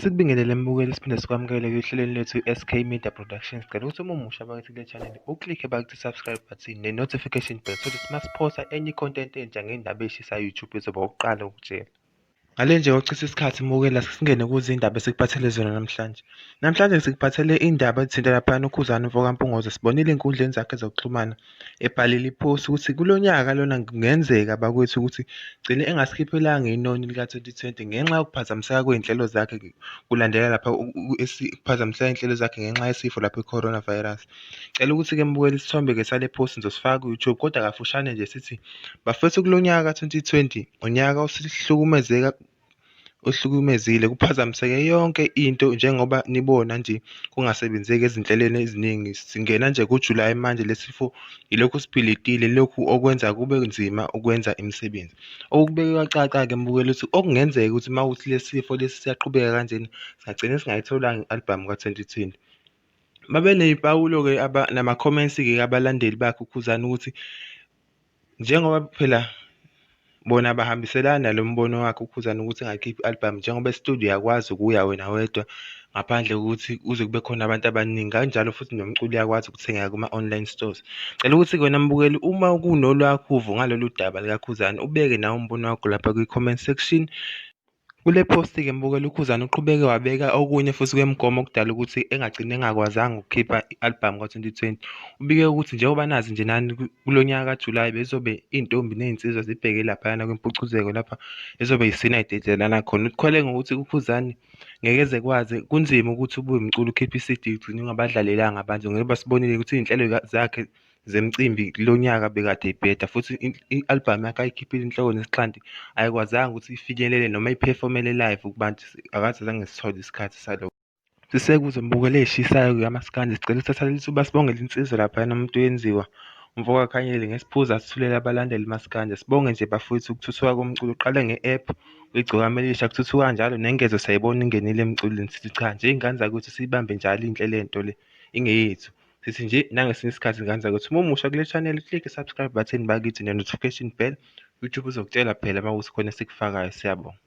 Sikubingelele mbukeli, siphinde sikwamukele ohlelweni lwethu i-SK Media Productions. Sicela ukuthi uma umusha bakithi kule channel uklikhe bakithi subscribe button ne-notification bell so that masiphosa enye i-content entsha ngendaba eshisayo YouTube izoba owokuqala ukutshela. Ngale nje kokuchitha isikhathi mbukela singene kuzindaba esikuphathele zona namhlanje. Namhlanje sikuphathele indaba ethinta laphayana uKhuzani mfoka Mpungose. Sibonile ey'nkundleni zakhe zokuxhumana ebhalile i-post ukuthi kulo nyaka lona kungenzeka bakwethu ukuthi gcine engasikhiphelanga inoni lika-2020 ngenxa yokuphazamiseka kwey'nhlelo zakhe kulandela lapha ukuphazamiseka iy'nhlelo zakhe ngenxa yesifo lapha i-coronavirus. Cela ukuthi-ke mbukele isithombe-ke sale post ngizosifaka ku-YouTube kodwa kafushane nje sithi bafethu kulo nyaka ka-2020 unyaka osihlukumezeka ohlukumezile kuphazamiseke yonke into njengoba nibona nje kungasebenzeki ezinhlelweni eziningi. Singena nje kuJulayi manje lesifo ilokhu siphilitile lokhu okwenza kube nzima ukwenza imisebenzi. Okubeke kwacaca-ke mbukeli ukuthi okungenzeka ukuthi uma kuwukuthi lesi sifo lesi siyaqhubeka kanjena singagcina singayitholanga i-albhamu ka-2020. Babe ney'pawulo-ke nama-comments-ke abalandeli bakhe uKhuzani ukuthi njengoba phela bona abahambiselani nalo mbono wakhe uKhuzani ukuthi engakhiphi i-album njengoba e-studio uyakwazi ukuya wena wedwa ngaphandle kokuthi kuze kube khona abantu abaningi kanjalo futhi nomculo uyakwazi ukuthengeka kuma-online stores. Cela ukuthi-ke wena mbukeli uma kunolwakho uvo ngalolu daba likaKhuzani ubeke nawe umbono wakho lapha kwi-comment section. Kule post-ke mbukeli uKhuzani uqhubeke wabeka okunye futhi kwemigomo okudala ukuthi engagcina engakwazanga ukukhipha i-albhamu ka-2020. Ubike ukuthi njengoba nazi nje nani kulo nyaka kaJulayi bezobe iy'ntombi ney'nsizwa zibheke laphayana kwimpucuzeko lapha ezobe isina idedelana khona. Ukhwele ngokuthi uKhuzani ngeke eze kwazi kunzima ukuthi ubuye umculo ukhiphe i-CD ugcine ungabadlalelanga abantu ngoba sibonile ukuthi iy'nhlelo zakhe zemicimbi kulo nyaka bekade ibheda futhi i-albhamu yakhe ayikhiphile inhloko nesixhanti ayikwazanga ukuthi ifinyelele noma iphefomele live kubantu akaze zange sithole isikhathi salokho. Sisekuzo mbukelo ey'shisayo kamaskandi sicela ukuthatha leli thuba sibongele insizwa laphayana umuntu oyenziwa umfoka Khanyile ngesiphuzo asithulela abalandeli maskandi. Sibonge nje bafowethu ukuthuthuka komculo uqale nge-app Igcokama Elisha kuthuthuka kanjalo nengezo siyayibona ingenile emculweni sithi cha nje iy'ngane zakwethu siyibambe njalo inhle lento le ingeyethu. Sithi nje nangesinye isikhathi ngane zakwethu uma umusha kule channel click i-subscribe button bakithi ne-notification bell YouTube uzokutshela phela uma kuthi khona esikufakayo siyabonga.